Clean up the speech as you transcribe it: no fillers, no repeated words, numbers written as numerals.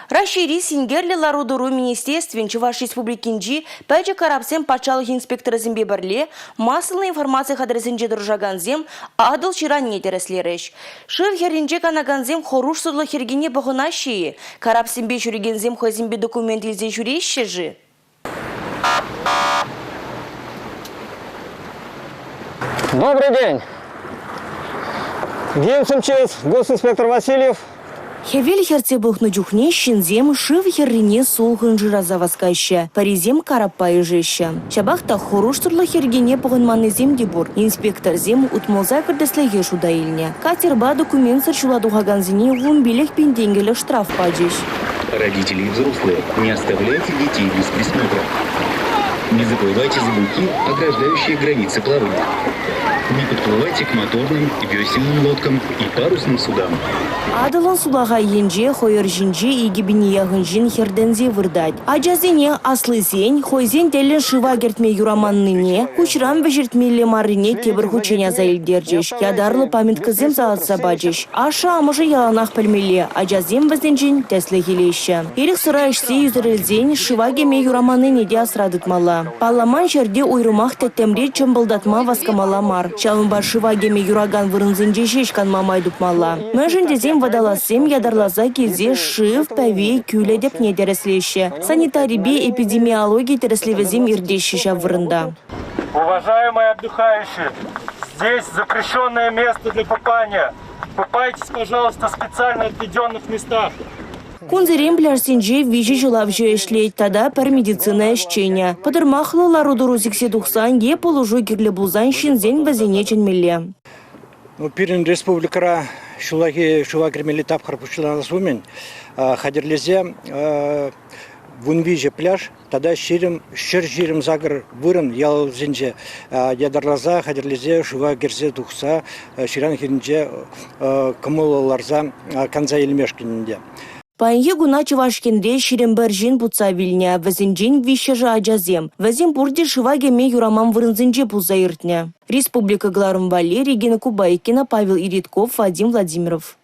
Раҫҫейри синкерлӗ лару-тӑру министерствин Чӑваш Республикинчи пӗчӗк карапсен патшалӑх инспекторӗсемпе пӗрле массӑллӑ информаци хатӗрӗсенче тӑрӑшакансем Атӑл ҫыранне тӗрӗслерӗҫ. Шыв хӗрринче канакансем хӑрушсӑрлӑх йӗркине пӑхӑнаҫҫӗ-и? Карапсемпе ҫӳрекенсем хӑйсемпе документ илсе ҫӳреҫҫӗ-ши? Добрый день! ГИМС МЧС, госинспектор Васильев. Хӗвел хӗртсе пӑхнӑ чухне ҫынсем шыв хӗррине сулхӑн шыраса васкаҫҫӗ, пӗрисем караппа ишеҫҫӗ. Ҫапах та хӑрушсӑрлӑх йӗркине пӑхӑнманнисем те пур. Инспекторсем утмӑлса кӗртеслӗхе шута илнӗ. Катерпа документсӑр ҫула тухакансене 15 пин тенкӗлӗх штраф пачӗҫ. Родители и взрослые, не оставляйте детей без присмотра. Не заплывайте за буйки, ограждающие границы плавания. Не подплывайте к моторным, весельным лодкам и парусным судам. Атӑлӑн сулахай енче хӑйӑр ҫинче 2000 яхӑн ҫын хӗртӗнсе выртать. Ачасене аслисен хӑйсен тӗллӗн шыва кӗртме юраманнине, куҫран вӗҫертмелле маррине тепӗр хутчен аса илтерчӗҫ, ятарлӑ памяткӑсем салатса пачӗҫ. Ашшӗ-амӑшӗ яланах пӗлмелле, ачасем вӗсенчен тӗслӗх илеҫҫӗ. Эрех-сӑра ӗҫсе ӳсӗрӗлсен шыва кӗме юраманнине те асра тытмалла. Палламан ҫӗрте уйрӑмах тӗттӗмре чӑмпӑлтатма васкамалла мар. Ҫавӑнпа шыва кӗме юракан вырӑнсенче ҫеҫ канма май тупмалла. Мӗншӗн тесен водолазсем ятарласа килсе шыв, пӗве, кӳлӗ тӗпне тӗрӗслеҫҫӗ. Санитарипе эпидемиологи тӗрӗслевӗсем иртеҫҫӗ ҫав вырӑнта. Уважаемые отдыхающие, здесь запрещенное место для купания. Купайтесь, пожалуйста, в специально отведенных местах. Кунсерен пляжсенче виҫӗ ҫӑлавҫӑ ӗҫлет тата пӗр медицина ӗҫченӗ. Пӑтӑрмахлӑ лару-тӑру сиксе тухсан е пулӑшу кирлӗ пулсан ҫынсен вӗсене чӗнмелле. Ну, пирӗн республикӑра ҫуллахи шыва кӗрмелли тапхӑр пуҫланас умӗн хатӗрлесе 13 пляж тата 128 вырӑн ялсенче ятарласа хатӗрлесе шыва кӗрсе тухса ҫыран хӗрринче кӑмӑллӑ ларса канса илмешкӗн ӗнтӗ. Паянхи куна Чӑваш Енре 21 ҫын путса вилнӗ, вӗсенчен виҫҫӗшӗ ачасем. Вӗсем пурте шыва кӗме юраман вырӑнсенче пулса иртнӗ. Республика кӑларӑм валли Регина Кубайкина, Павел Иритков, Вадим Владимиров.